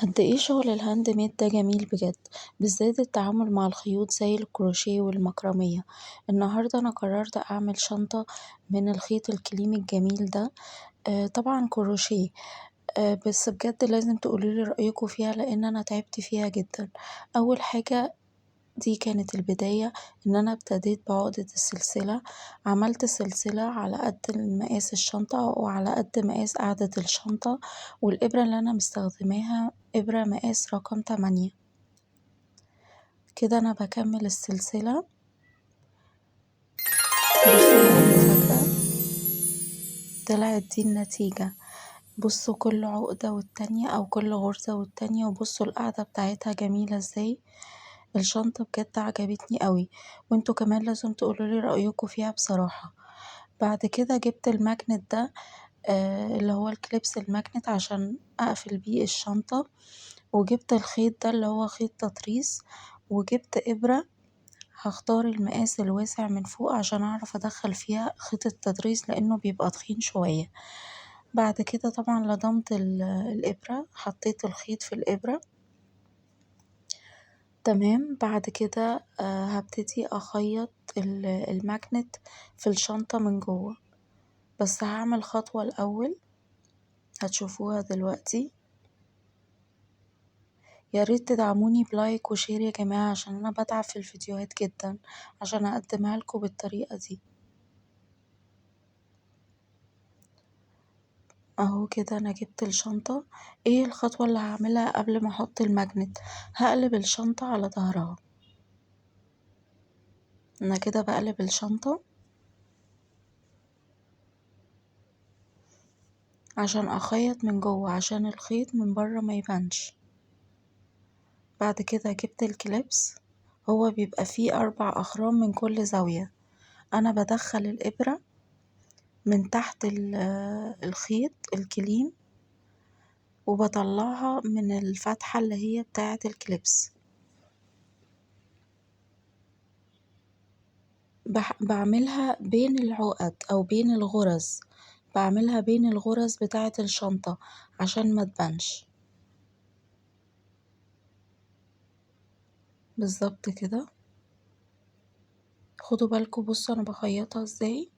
قد ايه شغل ال handmade ده جميل بجد، بالذات التعامل مع الخيوط زي الكروشيه والمكرمية. النهاردة أنا قررت أعمل شنطة من الخيط الكليم الجميل ده، طبعا كروشيه، بس بجد لازم تقولولي رأيكم فيها لأن أنا تعبت فيها جدا. أول حاجة دي كانت البداية، إن أنا ابتديت بعقدة السلسلة، عملت سلسلة على قد مقاس الشنطة وعلى قد مقاس قاعدة الشنطة، والإبرة اللي أنا مستخدماها إبرة مقاس رقم 8. كده أنا بكمل السلسلة. بصوا بقى المفاجأة، طلعت دي النتيجة. بصوا كل عقدة والتانية أو كل غرزة والتانية، وبصوا القاعدة بتاعتها جميلة ازاي. الشنطة بجد عجبتني قوي، وانتوا كمان لازم تقولولي رأيكم فيها بصراحة. بعد كده جبت ال magnet ده، اللي هو ال clips ال magnet عشان أقفل بيه الشنطة، وجبت الخيط ده اللي هو خيط تطريز، وجبت إبرة. هختار المقاس الواسع من فوق عشان أعرف أدخل فيها خيط التطريز لأنه بيبقى تخين شوية. بعد كده طبعا لضمت الإبرة، حطيت الخيط في الإبرة. تمام. بعد كده هبتدي أخيط الماجنت في الشنطة من جوه، بس هعمل خطوة الأول هتشوفوها دلوقتي. يا ريت تدعموني ب like و share يا جماعة عشان أنا بتعب في الفيديوهات جدا عشان أقدمها لكم بالطريقة دي. اهو كده انا جبت الشنطة. ايه الخطوة اللي هعملها قبل ما احط ال magnet؟ هقلب الشنطة على ظهرها. انا كده بقلب الشنطة عشان اخيط من جوه عشان الخيط من بره ما يبانش. بعد كده جبت ال clips، هو بيبقى فيه 4 اخرام من كل زاوية. انا بدخل الابرة من تحت الخيط الكليم وبطلعها من الفتحة اللي هي بتاعة ال clips. بعملها بين العقد أو بين الغرز، بعملها بين الغرز بتاعة الشنطة عشان ما تبانش. بالظبط كده. خدوا بالكم، بصوا أنا بخيطها ازاي.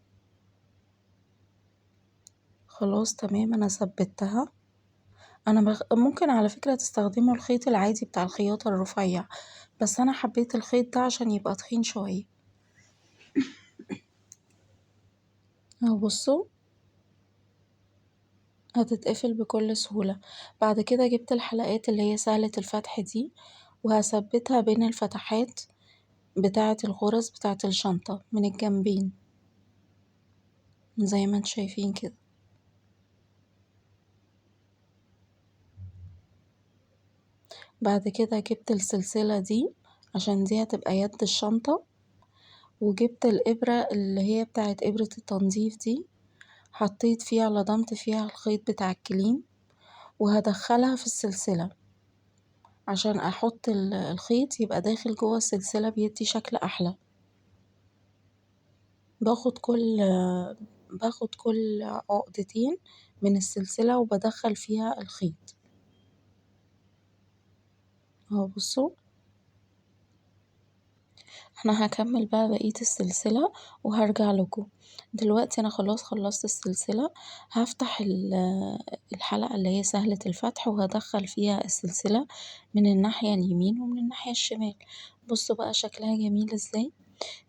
خلاص تمام، أنا ثبتها. ممكن على فكرة تستخدموا الخيط العادي بتاع الخياطة الرفيع، بس أنا حبيت الخيط ده عشان يبقى تخين شوية. اهو بصوا هتتقفل بكل سهولة. بعد كده جبت الحلقات اللي هي سهلة الفتح دي، وهثبتها بين الفتحات بتاعة الغرز بتاعة الشنطة من الجنبين زي ما انتم شايفين كده. بعد كده جبت السلسلة دي عشان دي هتبقى يد الشنطة، وجبت الإبرة اللي هي بتاعة إبرة التنظيف دي، حطيت فيها لضمت فيها الخيط بتاع الكليم، وهدخلها في السلسلة عشان أحط الخيط يبقى داخل جوه السلسلة، بيدي شكل أحلى. باخد كل عقدتين من السلسلة وبدخل فيها الخيط. اهو بصوا انا هكمل بقى بقية السلسلة وهرجع لكم. دلوقتي انا خلاص خلصت السلسلة. هفتح الحلقة اللي هي سهلة الفتح وهدخل فيها السلسلة من الناحية اليمين ومن الناحية الشمال. بصوا بقى شكلها جميل ازاي.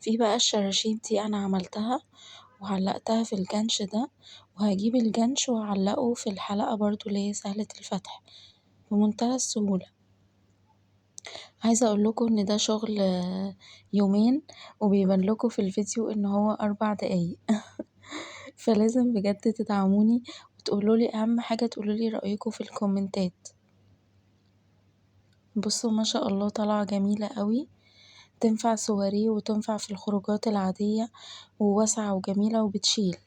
في بقى الشراشيب دي انا عملتها وعلقتها في الجنش ده، وهجيب الجنش وهعلقه في الحلقة برضو اللي هي سهلة الفتح بمنتهى السهولة. عايزة اقول لكم ان ده شغل يومين وبيبان لكم في الفيديو ان هو 4 دقايق. فلازم بجد تدعموني وتقولولي، اهم حاجة تقولولي رأيكم في الكومنتات. بصوا ما شاء الله طالعة جميلة قوي، تنفع سواريه وتنفع في الخروجات العادية، وواسعة وجميلة وبتشيل.